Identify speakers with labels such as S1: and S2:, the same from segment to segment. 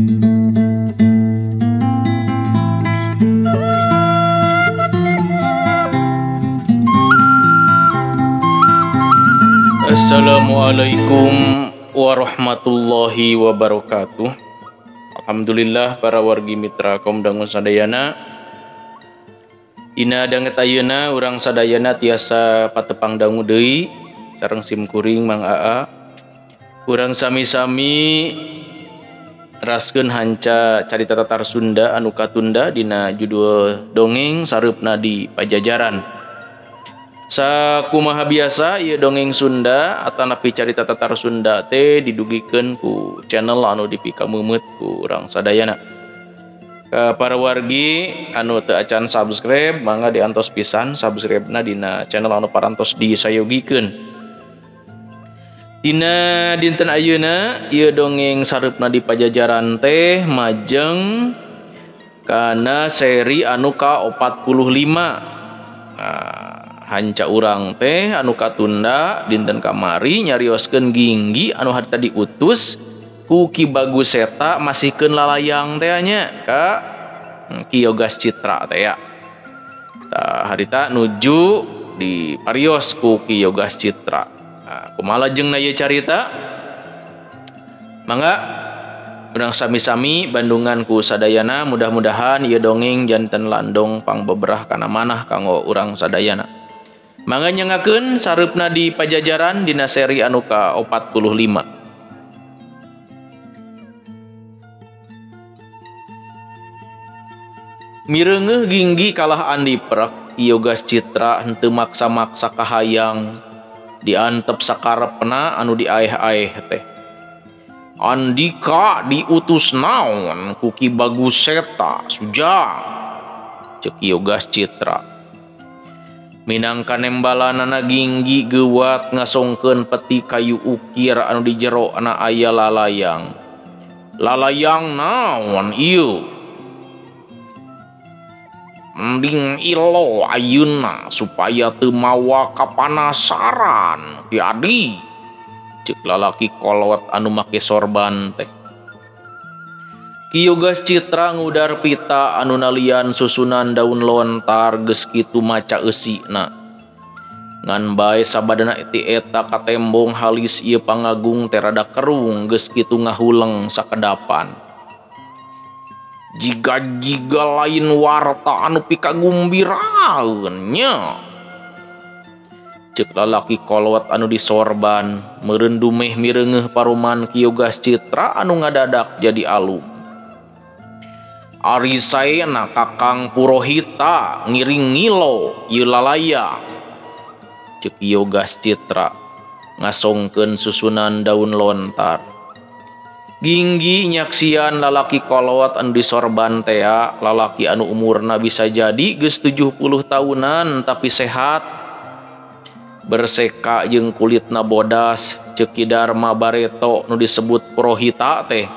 S1: Assalamualaikum warahmatullahi wabarakatuh. Alhamdulillah para wargi mitra kaum dangun sadayana. Dina danget ayeuna urang sadayana tiasa patepang dangu deui sareng sim kuring Mang Aa. Urang sami-sami teraskeun hanca carita tatar Sunda anu katunda dina judul dongeng Sareupna di Pajajaran. Sakumaha biasa ieu dongeng Sunda atanapi carita tatar Sunda teh didugikeun ku channel anu dipikameumeuet ku urang sadayana. Ka para wargi anu teu acan subscribe mangga diantos pisan subscribe-na dina channel anu parantos disayogikeun. Dina dinten ayeuna ieu dongeng Sareupna di Pajajaran teh majeng kana seri anu ka-45. Nah, hanca urang teh anu katunda dinten kamari nyarioskeun Ginggi anu harita diutus ku Ki Bagus Seta masihkeun lalayang teh nya ka Ki Yogas Citra teh ya. Tah harita nuju di parios ku Ki Yogas Citra. Nah, kumaha lajengna ieu carita? Mangga urang sami-sami bandungan ku sadayana, mudah-mudahan ieu dongeng janten landong pangbeberah kana manah kanggo urang sadayana. Mangga nyengakeun Sareupna di Pajajaran dina seri anu ka-45. Mireungeuh Ginggi kalah andi prek, Ki Yogas Citra henteu maksa-maksa kahayang diantep sakarepna anu diaeh-aeh teh. Andika diutus naon ku Ki Bagus Seta sujang, ceuk Ki Yogas Citra. Minangka nembalanana Ginggi geuwat ngasongkeun peti kayu ukir anu di jero na aya lalayang. Lalayang naon ieu? Mending ilo ayeuna supaya teu mawa kapanasaran Ki Adi, ceuk lalaki kolot anu make sorban teh. Ki Yogas Citra ngudar pita anu nalian susunan daun lontar geus kitu maca eusina. Ngan bae sabadana ti eta katembong halis ieu pangagung teh rada kerung geus kitu ngahuleng sakedapan. Jiga-jiga lain warta anu pikagumbiraeun nya, ceuk lalaki kolot anu disorban meureun dumeh mireungeuh paruman Ki Yogas Citra anu ngadadak jadi alum. Ari saena Kakang Purohita ngiring ngilo ieu lalayang, ceuk Ki Yogas Citra ngasongkeun susunan daun lontar. Ginggi nyaksian lalaki kolot anu disorban tea, lalaki anu umurna bisa jadi geus 70 tahunan tapi sehat, berseka jeung kulitna bodas, ceuk Ki Dharma Bareto nu disebut Purohita teh.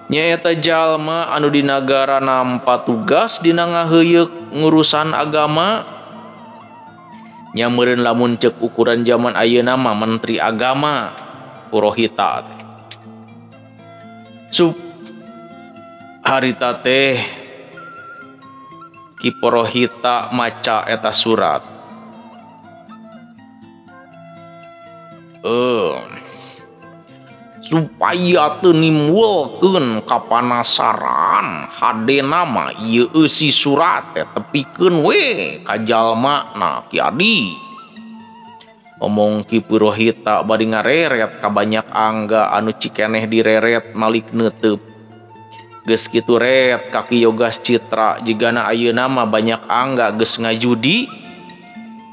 S1: Nyaeta jalma anu di nagara nampa tugas dina ngaheuyeuk ngurusan agama. Nya meureun lamun ceuk ukuran jaman ayeuna mah menteri agama Purohita teh. Sup harita teh Ki Purohita maca eta surat. Supaya teu nimbulkeun kapanasaran hadena mah ieu eusi surat teh tepikeun we ka jalmana Ki Adi. Omong Ki Purohita bari ngareret ka banyak angga anu cikeneh direret malik neuteup. Geus kitu ret ka Ki Yogas Citra jigana ayeuna mah banyak angga geus ngajudi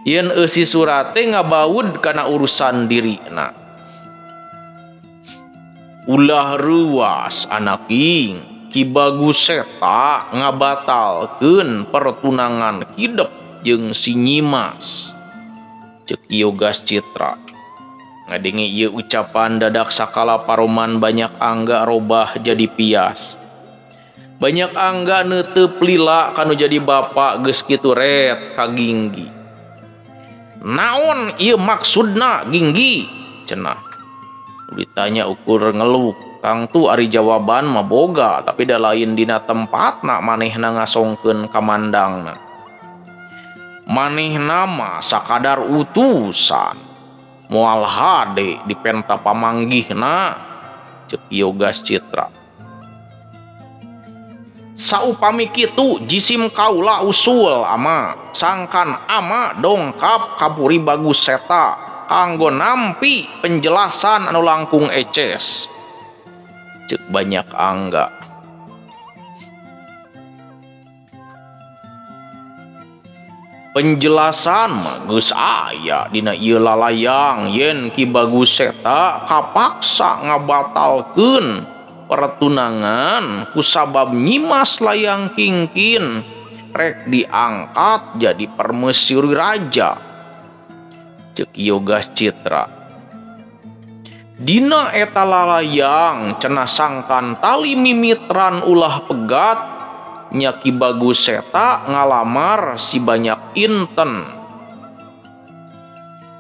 S1: yen eusi surat teh ngabaud kana urusan dirina. Ulah ruas anaking, Ki Bagus Seta ngabatalkeun pertunangan hidep jeung si Nyimas, ceuk Ki Yogas Citra. Ngadenge ieu ucapan dadak sakala paroman banyak angga robah jadi pias. Banyak angga neuteup lila kanu jadi bapak geus kitu ret ka Ginggi. Naon ieu maksudna Ginggi? Cenah. Ditanya ukur ngeluk. Tangtu ari jawaban mah boga tapi da lain dina tempatna manehna ngasongkeun kamandangna. Manehna mah sakadar utusan. Moal hade dipenta pamanggihna ceuk Yogas Citra. Saupami kitu jisim kaula usul ama sangkan ama dongkap kapuri Bagus Seta kanggo nampi penjelasan anu langkung eces. Ceuk banyak angga. Penjelasan mah geus aya dina ieu lalayang yen Ki Bagus Seta kapaksa ngabatalkeun pertunangan kusabab Nyimas Layang Kingkin rek diangkat jadi permaisuri raja. Ceuk Yogas Citra. Dina eta lalayang cenah sangkan tali mimitran ulah pegat nya Ki Bagus Seta ngalamar si banyak inten.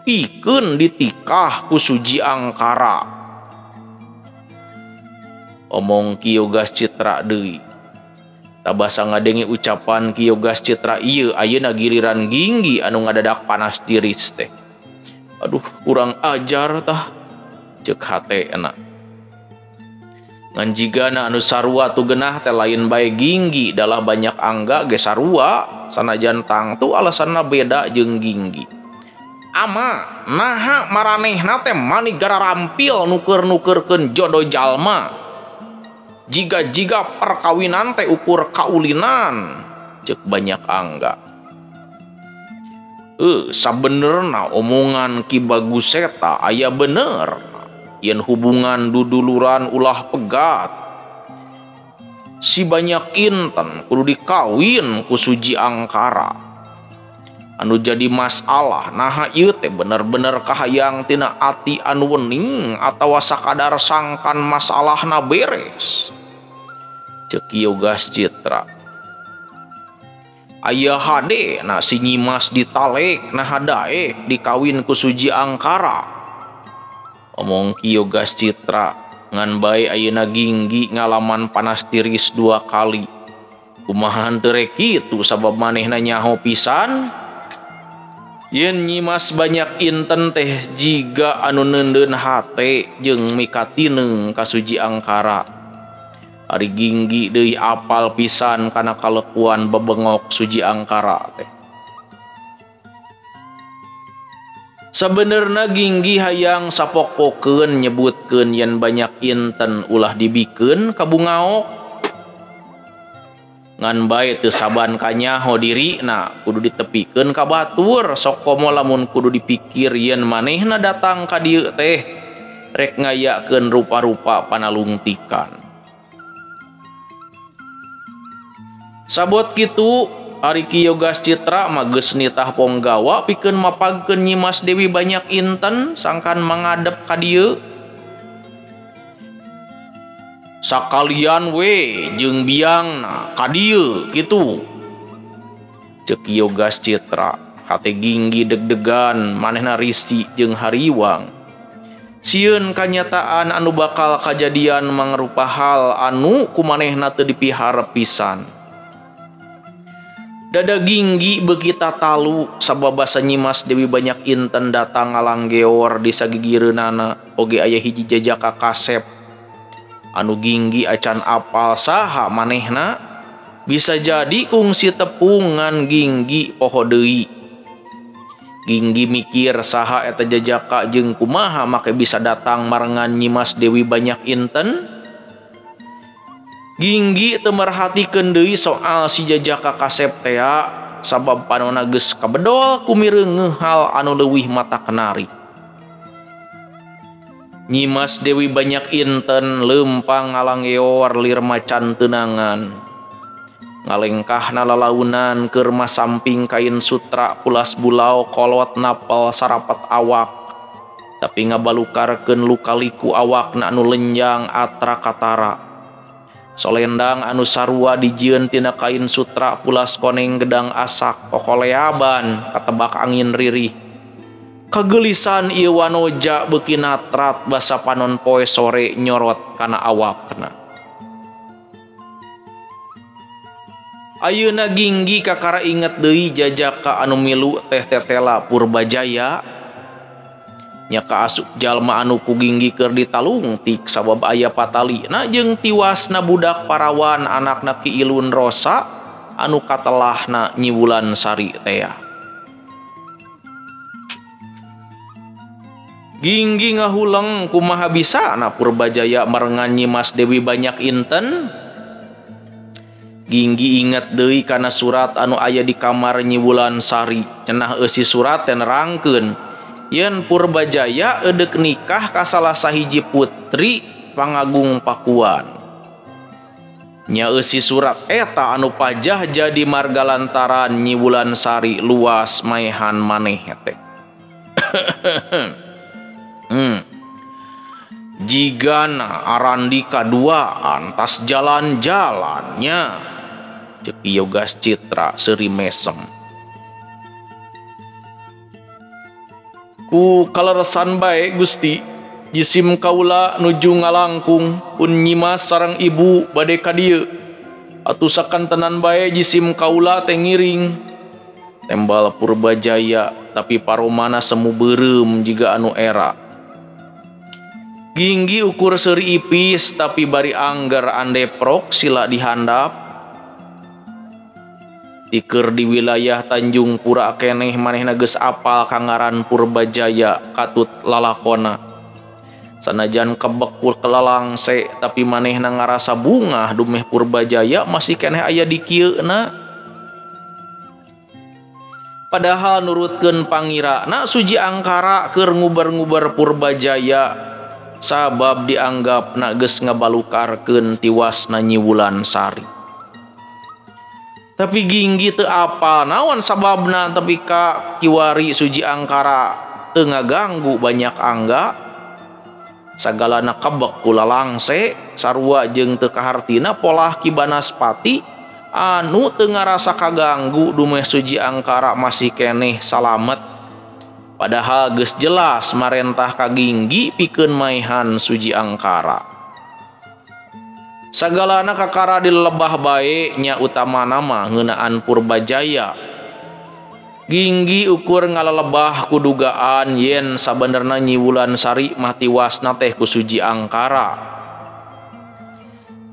S1: Pikeun ditikah ku Suji Angkara. Omong Ki Yogas Citra deui. Tabasa ngadenge ucapan Ki Yogas Citra ieu ayeuna giliran Ginggi anu ngadadak panas tiris teh. Aduh, kurang ajar tah. Ceuk hatena. Ngan jigana anu sarua tu genah teh lain bae Ginggi dalah banyak angga ge sarua sanajan tangtu alasanna beda jeung Ginggi. Ama naha maranehna teh mani gararampil nuker-nukerkeun jodoh jalma. Jiga-jiga perkawinan teh ukur kaulinan ceuk banyak angga. Sabenerna omongan Ki Bagus Seta aya bener. Yen hubungan duduluran ulah pegat. Si banyak inten kudu dikawin ku Suji Angkara. Anu jadi masalah naha ieu teh bener-bener kahayang tina ati anu wening atawa sakadar sangkan masalahna beres. Ceuk Yogas Citra. Aya hade na si Nyimas ditalek naha daek dikawin ku Suji Angkara. Omong Ki Yogas Citra ngan bae ayeuna Ginggi ngalaman panas tiris dua kali. Kumaha henteu rek kitu sabab manehna nyaho pisan. Yen Nyimas banyak inten teh jiga anu neundeun hate jeung mikatineung ka Suji Angkara. Ari Ginggi deui apal pisan kana kalekuan bebengok Suji Angkara teh. Sabenerna Ginggi hayang sapok-pokeun nyebutkeun yen banyak inten ulah dibikeun ka bungaok. Ngan bae teu saban kanyaho dirina kudu ditepikeun ka batur sok komo lamun kudu dipikir yen manehna datang ka dieu teh rek ngayakeun rupa-rupa panalungtikan. Sabot kitu ari Ki Yogas Citra mah geus nitah ponggawa pikeun mapagkeun Nyimas Dewi banyak inten sangkan mangadep ka dieu. Sakalian we jeung biangna ka dieu kitu. Ceuk Yogas Citra, hate Ginggi deg-degan manehna risi jeung hariwang. Sieun kanyataan anu bakal kajadian mangrupa hal anu ku manehna teu dipiharep pisan. Dada Ginggi beuki tatalu sababasa Nyimas Dewi banyak inten datang ngalanggeor di sagigireunana oge aya hiji jajaka kasep anu Ginggi acan apal saha manehna bisa jadi kungsi tepungan Ginggi poho deui. Ginggi mikir saha eta jajaka jeung kumaha make bisa datang marengan Nyimas Dewi banyak inten. Ginggi teu merhatikeun deui soal si jajaka kasep tea sabab panona geus kabedol ku mireungeuh hal anu leuwih mata kenari. Nyimas Dewi banyak inten leumpang ngalanggeor lir macan teunangan. Ngalengkahna lalaunan keur masamping kain sutra pulas bulau kolot napel sarapat awak. Tapi ngabalukarkeun luka-liku awakna anu lenjang atra katara. Solendang anu sarua dijieun tina kain sutra pulas koneng gedang asak kokoleaban katebak angin ririh. Kagelisan ieu wanoja beuki natrat basa panon poe sore nyorot kana awakna. Ayeuna Ginggi kakara inget deui jajaka anu milu teh tetela Purbajaya. Nya kaasup jalma anu ku Ginggi keur ditalungtik sabab aya patalina jeung tiwasna budak parawan anakna Ki Ilun Rosa anu katelahna Nyi Wulan Sari tea. Ginggi ngahuleng kumaha bisana Purbajaya merengan Nyimas Dewi Banyak Inten. Ginggi inget deui kana surat anu aya di kamar Nyi Wulan Sari. Cenah eusi surat teh nerangkeun yen Purbajaya eudek nikah ka salah sahiji putri Pangagung Pakuan. Nya eusi surat eta anu pajah jadi marga lantaran Nyi Wulan Sari luas maehan maneh teh. Jigana arandi kaduaan tas jalan-jalannya, cek Yogas Citra seuri mesem. Ku kaleresan bae Gusti, jisim kaula nuju ngalangkung pun Nyimas sareng ibu bade ka dieu. Atuh sakantenan bae jisim kaula teh ngiring. Tembal Purbajaya tapi paromana semu beureum jiga anu era. Ginggi ukur seuri ipis tapi bari angger andeprok sila dihandap. Tiker di wilayah Tanjung Pura keneh manehna geus apal kangaran Purbajaya katut lalakona. Sanajan kebek ku kelalangse tapi manehna ngarasa bungah dumeh Purbajaya masih keneh aya di kieuna. Padahal nurutkeun pangirana Suji Angkara keur ngubar-ngubar Purbajaya sabab dianggapna geus ngabalukarkeun tiwasna Nyi Wulan Sari. Tapi Ginggi teu apal naon sababna tapi ka kiwari Suji Angkara teu ngaganggu banyak angga. Sagalana kebek ku lalangse sarua jeung teu kahartina polah Ki Banaspati anu teu ngarasa kaganggu dumeh Suji Angkara masih keneh salamet. Padahal geus jelas marentah ka Ginggi pikeun maehan Suji Angkara. Sagalana kakara dilebah bae nya utamana mah ngeunaan Purbajaya. Ginggi ukur ngalalebah ku dugaan yen sabenerna Nyi Wulan Sari mah tiwasna teh ku Suji Angkara.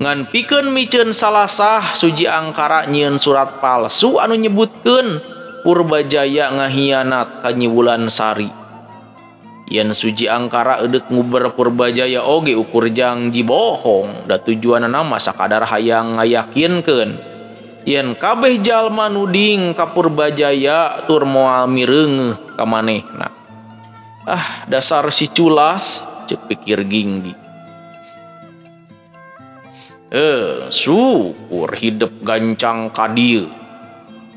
S1: Ngan pikeun miceun salasah Suji Angkara nyieun surat palsu anu nyebutkeun Purbajaya ngahianat ka Nyi Wulan Sari. Yen Suji Angkara eudek nguber Purbajaya oge ukur jangji bohong, da tujuanna mah sakadar hayang ngayakinkeun yen kabeh jalma nuding ka Purbajaya tur moal mireungeuh ka manehna. Ah, dasar si culas, ceuk pikir Ginggi. Syukur hidep gancang ka dieu.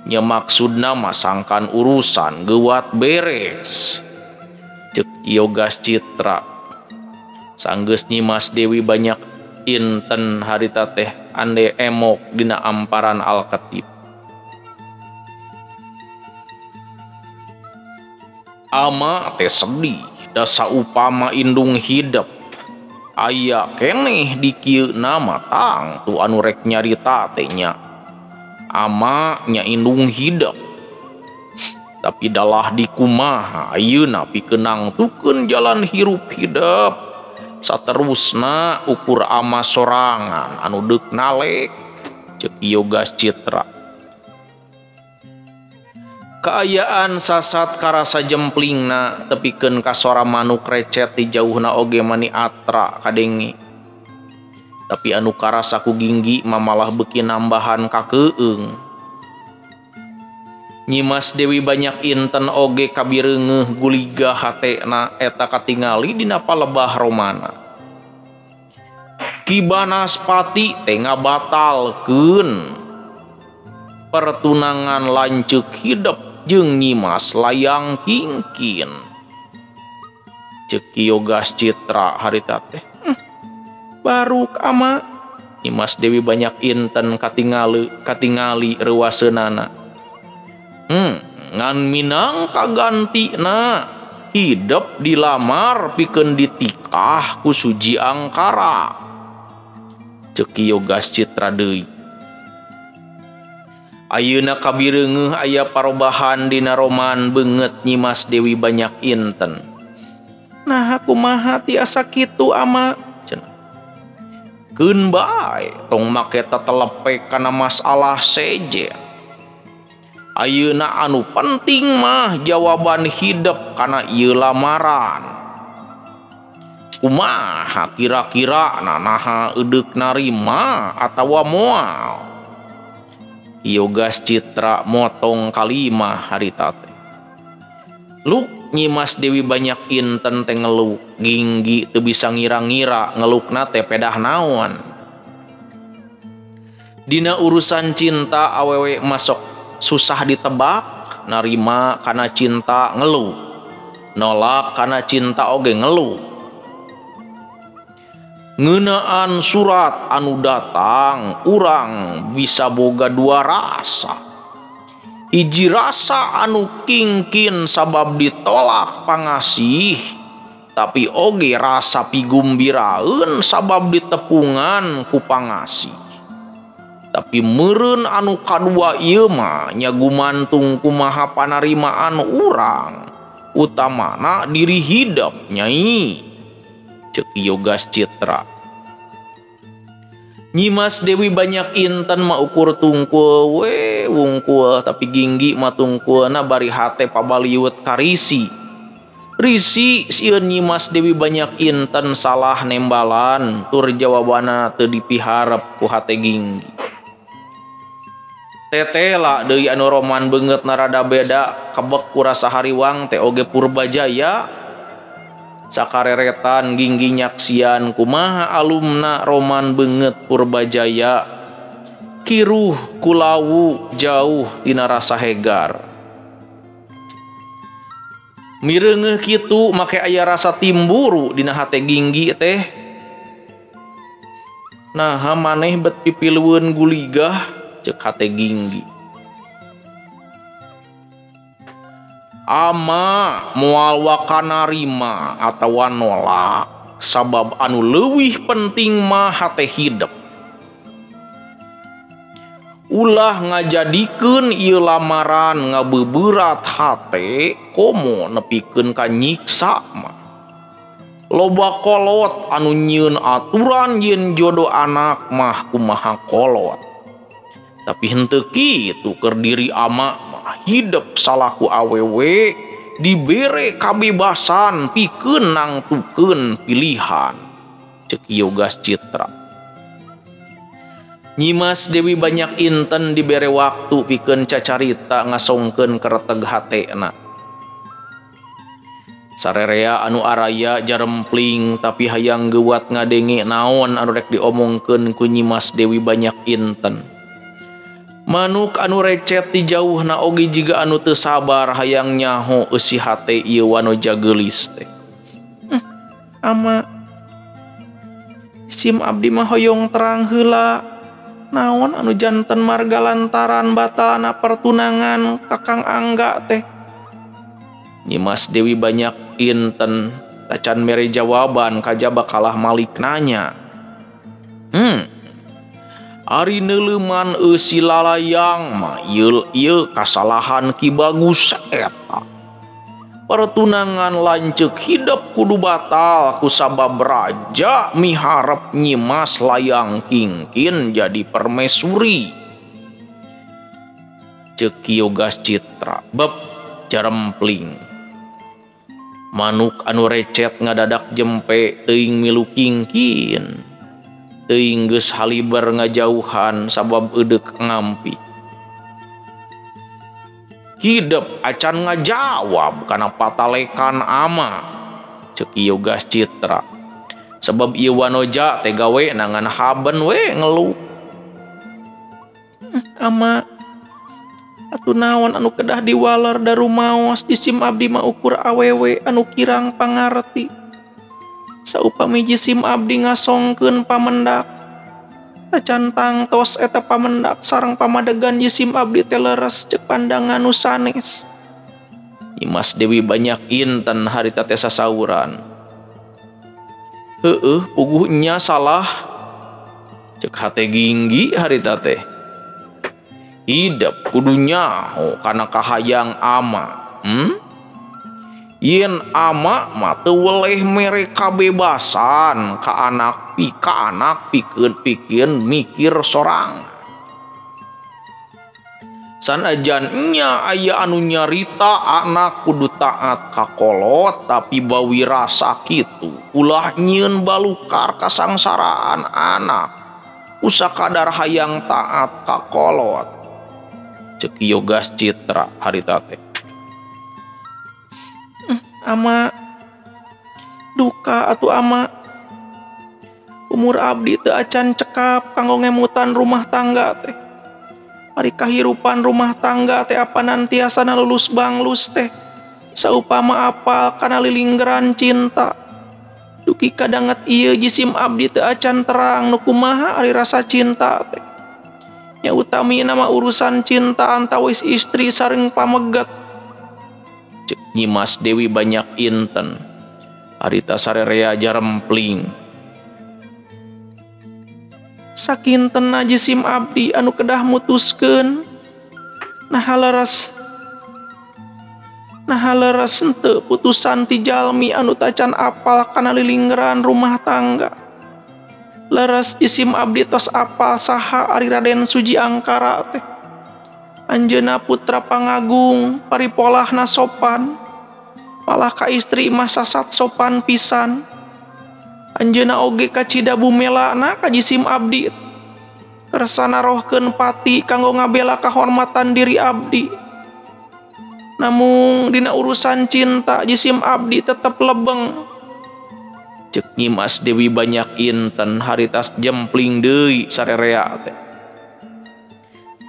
S1: Nya maksudna mah sangkan urusan geuwat beres. Ceuk Yogas Citra. Sanggeus Nyimas Dewi Banyak Inten harita teh ande emok dina amparan Alketip. Ama teh sedih da saupama indung hidep aya keneh di kieu nama tangtu anu rek nyarita teh nya. Ama nya indung hidep tapi dalah dikumaha ayeuna pikeun nangtukeun jalan hirup hidep saterusna ukur ama sorangan anu deuk nalek, ceuk Yogas Citra. Kaayaan sasat karasa jemplingna tepikeun ka sora manuk recet di jauhna oge mani atra kadenge. Tapi anu karasa ku Ginggi mah malah beuki nambahan kakeung. Nyimas Dewi Banyak Inten oge kabireungeuh guliga hatena eta katingali dina palebah romana. Ki Banaspati teh ngabatalkeun pertunangan lanceuk hidep jeung Nyimas Layang Kingkin. Ceuk Yogas Citra harita teh. Baruk ama Nyimas Dewi Banyak Inten katingali reuaseunana. Ngan minang kagantina. Hidep dilamar pikeun ditikah ku Suji Angkara. Ceuk Yogas Citra deui. Ayeuna kabireungeuh aya parobahan dina roman beungeut Nyimas Dewi Banyak Inten. Nah kumaha tiasa kitu ama cenah. Keun bae tong make tetelepe kana masalah sejen. Ayeuna anu penting mah jawaban hidep kana ieu lamaran. Kumaha kira-kira naha eudeuk narima atawa moal. Yogas Citra motong kalimah harita teh. Luk Nyimas Dewi Banyak Inten teh ngeluk ginggi teu bisa ngira-ngira ngelukna teh pedah naon. Dina urusan cinta awewe masuk susah ditebak, narima kana cinta ngeluh, nolak kana cinta oge ngeluh. Ngeunaan surat anu datang urang bisa boga dua rasa. Hiji rasa anu kingkin sabab ditolak pangasih, tapi oge rasa pigumbiraeun sabab ditepungan ku pangasih. Tapi meureun anu kadua ieu mah nya gumantung kumaha panarimaan urang, utamana diri hidep nyai. Ceuk Yogas Citra. Nyimas Dewi Banyak Inten mah ukur tungkul we wungkul, tapi ginggi mah tungkulna bari hate pabaliut karisi. Risi sieun Nyimas Dewi Banyak Inten salah nembalan tur jawabana teu dipiharep ku hate ginggi. Tetela deui anu roman beungeut narada beda kebek ku rasa hariwang teh oge Purbajaya. Sakareretan ginggi nyaksian kumaha alumna roman beungeut Purbajaya. Kiruh kulawu jauh tina rasa hegar. Mireungeuh kitu make aya rasa timburu dina hate ginggi teh. Naha maneh bet pipilueun guligah ceuk hate ginggi. Ama moal wakanarima atawa nolak sabab anu leuwih penting mah hate hidep. Ulah ngajadikeun ieu lamaran ngabeuberat hate komo nepikeun ka nyiksa mah. Loba kolot anu nyieun aturan yen jodoh anak mah kumaha kolot. Tapi henteu kitu keur diri ama mah hidep salaku awewe dibere kabebasan pikeun nangtukeun pilihan. Ceuk Yogas Citra. Nyimas Dewi Banyak Inten dibere waktu pikeun cacarita ngasongkeun kereteg hatena. Sarerea anu araya jarempling tapi hayang geuwat ngadenge naon anu rek diomongkeun ku Nyimas Dewi Banyak Inten. Manuk anu recet ti jauhna oge jiga anu teu sabar hayang nyaho eusi hate ieu wanoja geulis teh. Ama sim abdi mah hoyong terang heula naon anu janten marga lantaran batalna pertunangan Kakang Angga teh. Nyimas Dewi Banyak Inten tacan mere jawaban kajaba kalah malik nanya. Ari neuleuman eusi lalayang mah ieu kasalahan Ki Bagus eta. Pertunangan lanceuk hidep kudu batal kusabab raja miharep Nyimas layang kingkin jadi permaisuri. Ceuk Yogas Citra beb jarempling. Manuk anu recet ngadadak jempe teuing milu kingkin. Teuing geus haliber ngajauhan sabab eudek ngampi. Hidep acan ngajawab kana patalekan ama. Ceuk Yogas Citra. Sebab ieu wanoja teh gawe nangan haben we ngeluh. Ama atuh naon anu kedah diwaler darumaos jisim abdi mah ukur awewe anu kirang pangarti. Saupami jisim abdi ngasongkeun pamendak tacan tangtos eta pamendak sareng pamadegan jisim abdi teh leres ceuk pandangan nu sanes. Nyimas Dewi banyak inten harita teh sasauran. Heueuh puguh nya salah. Cek hate Ginggi harita teh. Hidep kudu nyaho kana kahayang ama. Yen ama mah teu weleh mere kabebasan ka anak ka anak pikeun mikir sorang. Sanajan nya aya anu nyarita anak kudu taat ka kolot tapi bawi rasa kitu ulah nyieun balukar kasangsaraan anak usakadar hayang taat ka kolot. Cek Yogas Citra harita teh. Ama duka atuh ama umur abdi teu acan cekap kanggo ngemutan rumah tangga teh. Ari kahirupan rumah tangga teh apanan tiasana lulus banglus teh saupama apal kana lilinggeran cinta. Duki kadanget ieu jisim abdi teu acan terang nu kumaha ari rasa cinta teh. Nya utami nama urusan cinta antawis istri sareng pameget. Cek Nyimas Dewi banyak inten harita sarerea jarempling. Sakintena jisim abdi anu kedah mutuskeun naha leres henteu putusan ti jalmi anu tacan apal kana lilinggeran rumah tangga. Leres jisim abdi tos apal saha ari Raden Suji Angkara teh. Anjeunna putra pangagung paripolahna sopan malah ka istri mah sasat sopan pisan. Anjeunna oge kacida bumelana ka jisim abdi kersana rohkeun pati kanggo ngabela kahormatan diri abdi. Namung dina urusan cinta jisim abdi tetep lebeng. Cek Nyimas Dewi banyak inten haritas jempling deui sarerea teh.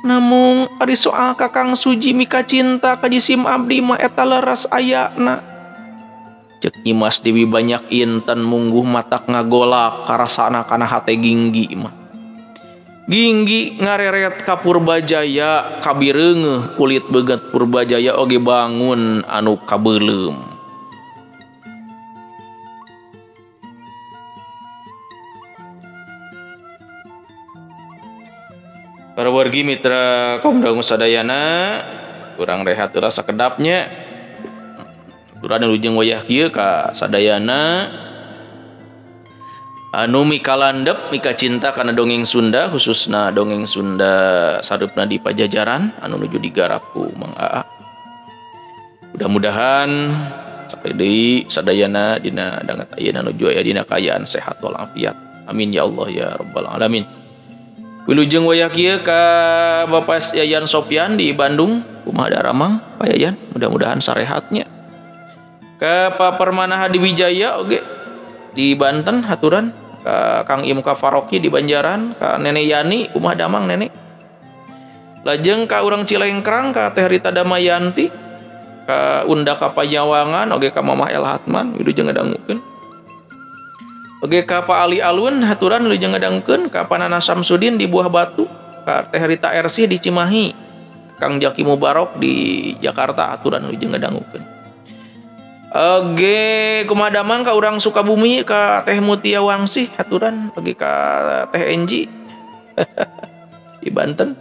S1: Namung ari soal Kakang Suji mika cinta ka jisim abdi mah eta leres ayana. Cek Nyimas Dewi banyak inten mungguh matak ngagolak karasana kana hate Ginggi mah. Ginggi ngareret ka Purbajaya kabireungeuh kulit beget Purbajaya oge bangun anu kabeuleum. Para wargi mitra kaum dangu sadayana, kurang rehat heula sakedapnya. Aturan wilujeng wayah kieu ka sadayana anu mikalandep mika cinta kana dongeng Sunda, khususna dongeng Sunda sareupna di Pajajaran anu nuju digarap ku Mang Aa. Mudah-mudahan sakali deui sadayana dina danget ayeuna nuju aya dina kaayaan sehat walafiat. Amin ya Allah ya rabbal alamin. Wilujeng wayah kieu ka Bapak Yayan Sopyan di Bandung, kumaha daramang Pak Yayan, mudah-mudahan sarehatnya. Ka Pak Permana Hadi Wijaya oge di Banten haturan, ka Kang Imka Faroki di Banjaran, ka Nenek Yani kumaha damang nenek. Lajeng ka urang Cilengkrang ka Teh Rita Damayanti, ka Unda Kapayawangan oge ka Mamah El Hatman wilujeng ngadangukeun. Oge ka Pak Ali Alun haturan wilujeng ngadangukeun, ka Panana Samsudin di Buah Batu, ka Teh Rita Ersih di Cimahi, Kang Jaki Mubarok di Jakarta haturan wilujeng ngadangukeun. Oge kumaha damang ka urang Sukabumi ka Teh Mutia Wangsih haturan, oge ka Teh Enji di Banten,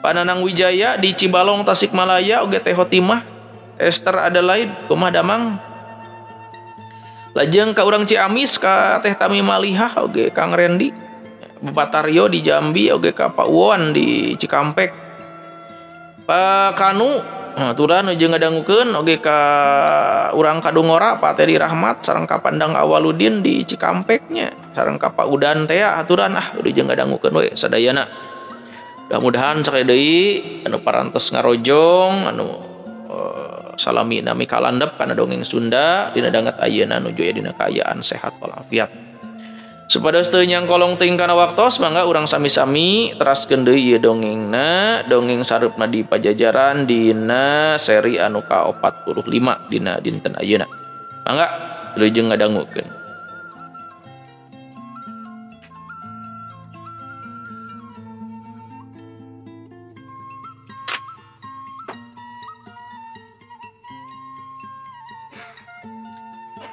S1: Pananang Wijaya di Cibalong Tasikmalaya oge Teh Hotimah, Esther Adelaide kumaha damang. Lajeng ka urang Ciamis ka Teh Tami Malihah oge Kang Rendi, Bapak Taryo di Jambi oge ka Pak Won di Cikampek, Pak Kanu aturan jeung ngadangukeun oge ka urang Kadungora Pak Teddy Rahmat sareng ka Pandang Awaludin di Cikampeknya sareng ka Pak Udan teh aturan ah udah jeung ngadangukeun we sadayana. Mudah-mudahan sakali deui anu parantos ngarojong anu salami nami kalandep kana dongeng Sunda dina danget ayeuna nuju aya dina kaayaan sehat walafiat. Supados teu nyangkolong teuing kana waktos mangga urang sami-sami teraskeun deui ieu dongengna, dongeng sareupna di Pajajaran dina seri anu ka-45 dina dinten ayeuna. Mangga wilujeng ngadangukeun.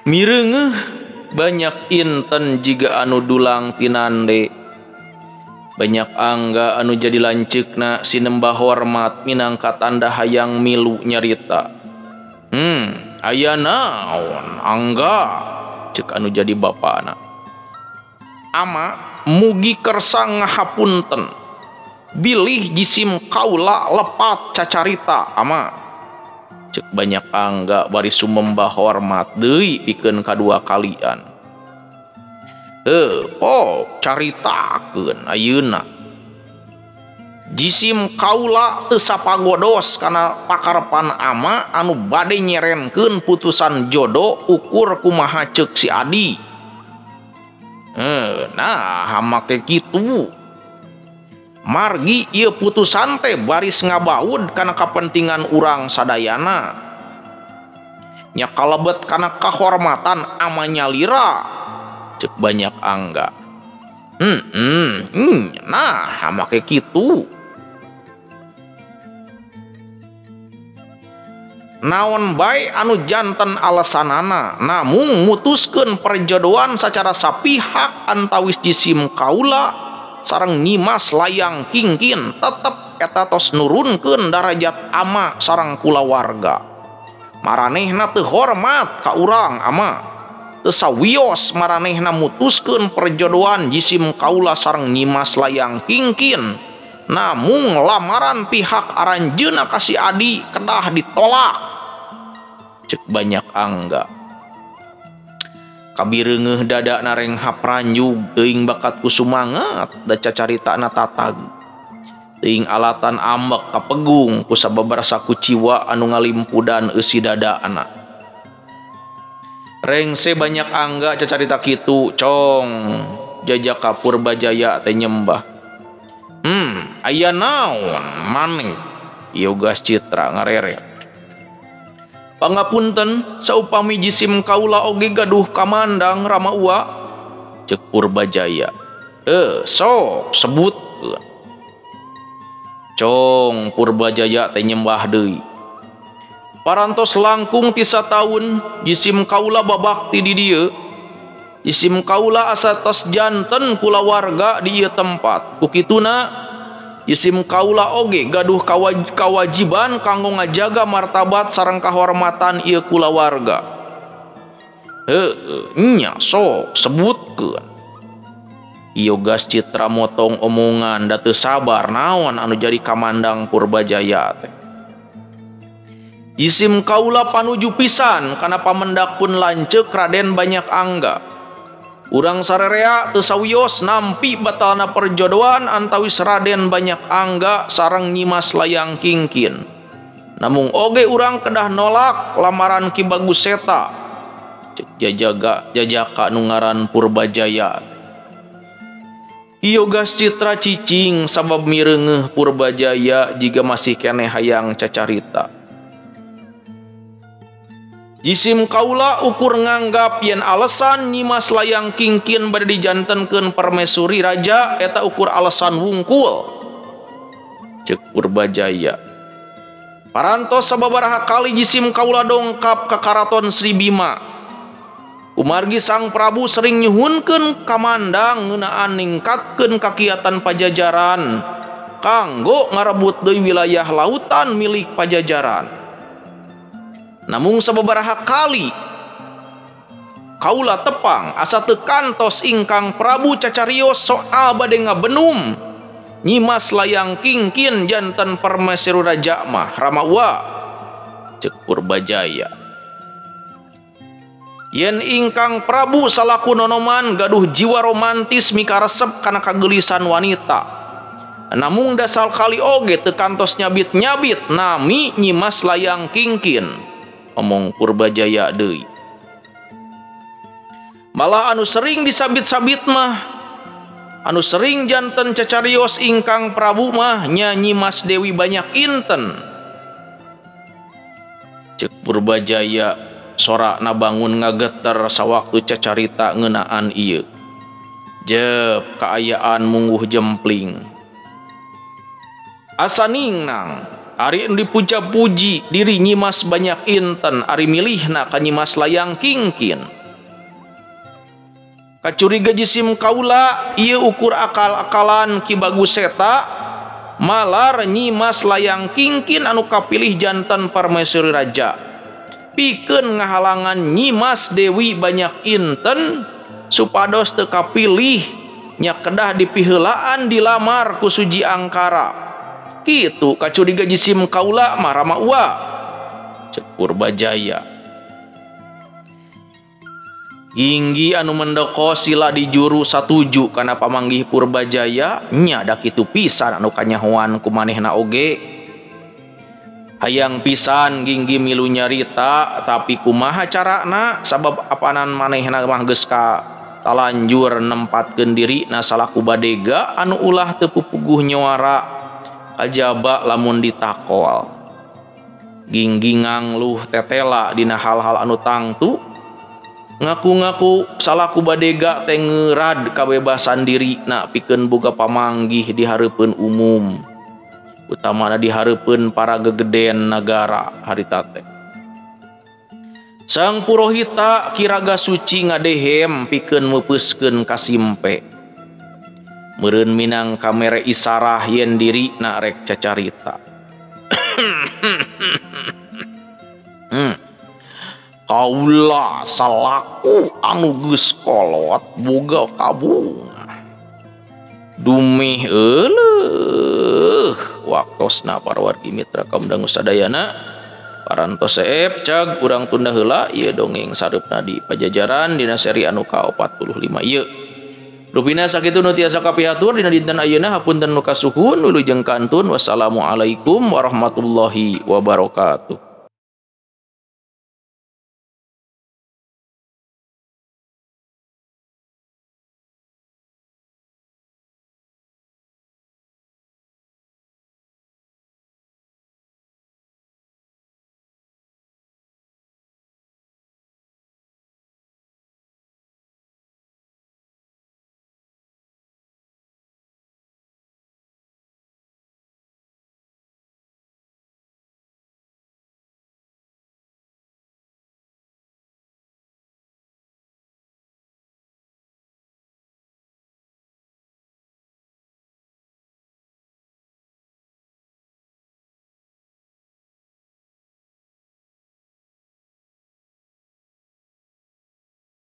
S1: Mireungeuh banyak inten jiga anu dulang tinande. Banyak angga anu jadi lanceukna sinembah hormat minangka tanda hayang milu nyarita. Aya naon angga cek anu jadi bapana. Ama mugi kersa ngahapunten bilih jisim kaula lepat cacarita ama. Cek banyak angga bari sumembah hormat deui pikeun kadua kalian. Oh caritakeun ayeuna. Jisim kaula teu sapagodos kana pakarepan ama anu bade nyerenkeun putusan jodoh ukur kumaha ceuk si Adi. Nah make kitu. Margi ieu putusan teh baris ngabaud kana kapentingan urang sadayana. Nya kalebet kana kahormatan ama nyalira. Cek banyak angga. Nah make kitu. Naon bae anu janten alasanana namung mutuskeun perjodohan sacara sapihak antawis jisim kaula sareng Nyimas Layang Kingkin tetep eta tos nurunkeun darajat ama sareng kulawarga. Maranehna teu hormat ka urang ama. Teu sawios maranehna mutuskeun perjodohan jisim kaula sareng Nyimas Layang Kingkin namung lamaran pihak aranjeunna ka si Adi kedah ditolak. Cek banyak angga. Kabireungeuh dada narenghap ranjug teuing bakat ku sumangat da cacaritana tatag. Teuing alatan ambek kapegung ku sababaraha kuciwa anu ngalimpudan eusi dadana. Rengse banyak angga cacarita kitu cong jajaka Purbajaya teh nyembah. Aya naon maneh Yogas Citra ngarere. Pangapunten saupami jisim kaula oge gaduh kamandang Rama Uwa cek Purbajaya. Sok sebutkeun. Cong Purbajaya teh nyembah deui. Parantos langkung ti sataun jisim kaula babakti di dieu. Jisim kaula asa tos janten kulawarga di ieu tempat. Ku kituna jisim kaula oge gaduh kawajiban kanggo ngajaga martabat sareng kahormatan ieu kulawarga. Nya sok sebutkeun. Yogas Citra motong omongan da teu sabar naon anu jadi kamandang Purbajaya teh. Jisim kaula panuju pisan kana pamendak pun lanceuk Raden Banyak Angga. Urang sarerea teu sawios nampi batalna perjodohan antawis Raden Banyak Angga sareng Nyimas Layang Kingkin. Namung oge urang kedah nolak lamaran Ki Bagus Seta. Cek jajaga jajaka nu ngaran Purbajaya. Yogas Citra cicing sabab mireungeuh Purbajaya jiga masih keneh hayang cacarita. Jisim kaula ukur nganggap yen alasan Nyimas Layang Kingkin bade dijantenkeun permaisuri raja eta ukur alasan wungkul. Cek Purbajaya. Parantos sababaraha kali jisim kaula dongkap ka Karaton Sri Bima. Kumargi Sang Prabu sering nyuhunkeun kamandang ngeunaan ningkatkeun kakiatan Pajajaran kanggo ngarebut deui wilayah lautan milik Pajajaran. Namung sababaraha kali kaula tepang asa teu kantos ingkang Prabu cacarios soal bade ngabenum Nyimas Layang Kingkin janten permaisuri raja mah Rama Uwa. Cek Purbajaya. Yen ingkang Prabu salaku nonoman gaduh jiwa romantis mikaresep kana kageulisan wanita. Namung dasal kali oge teu kantos nyabit-nyabit nami Nyimas Layang Kingkin. Omong Purbajaya deui. Malah anu sering disabit-sabit mah anu sering janten cacarios ingkang Prabu mah nya Nyimas Dewi Banyak Inten. Cek Purbajaya sorakna bangun ngageter sawaktu cacarita ngeunaan ieu. Jep kaayaan mungguh jempling. Asa ningnang Ari nu dipuja-puji diri Nyimas Banyak Inten ari milihna ka Nyimas Layang Kingkin. Kacuriga jisim kaula ieu ukur akal-akalan Ki Bagus Seta malar Nyimas Layang Kingkin anu kapilih jantan permaisuri raja. Pikeun ngahalangan Nyimas Dewi Banyak Inten supados teu kapilih nya kedah dipiheulaan dilamar ku Suji Angkara. Kitu kacuriga jisim kaula mah Rama Uwa. Cek Purbajaya. Ginggi anu mendoko sila di juru satuju kana pamanggih Purbajaya nya da kitu pisan anu kanyahoan ku manehna oge. Hayang pisan Ginggi milu nyarita tapi kumaha carana sabab apanan manehna mah geus ka talanjur nempatkeun dirina salaku badega anu ulah teu pupuguh nyuara kajaba lamun ditakol. Ginggi ngangluh tetela dina hal-hal anu tangtu ngaku-ngaku salaku badega teh ngeurad kabebasan dirina pikeun boga pamanggih di hareupeun umum utamana di hareupeun para gegeden nagara harita teh. Sang purohita Kiraga Suci ngadehem pikeun meupeuskeun kasimpe. Meureun minang kamere isarah yen dirina rek cacarita. Kaula salaku anu geus kolot boga kabunga. Dumeh euleuh waktosna para wargi mitra kaum dangu sadayana parantos seep cag urang tunda heula ieu dongeng sareupna di Pajajaran dina seri anu ka-45 ieu. Rupina sakitu nu tiasa kapihatur dina dinten ayeuna hapunten nu kasuhun wilujeng kantun wassalamualaikum warahmatullahi wabarakatuh.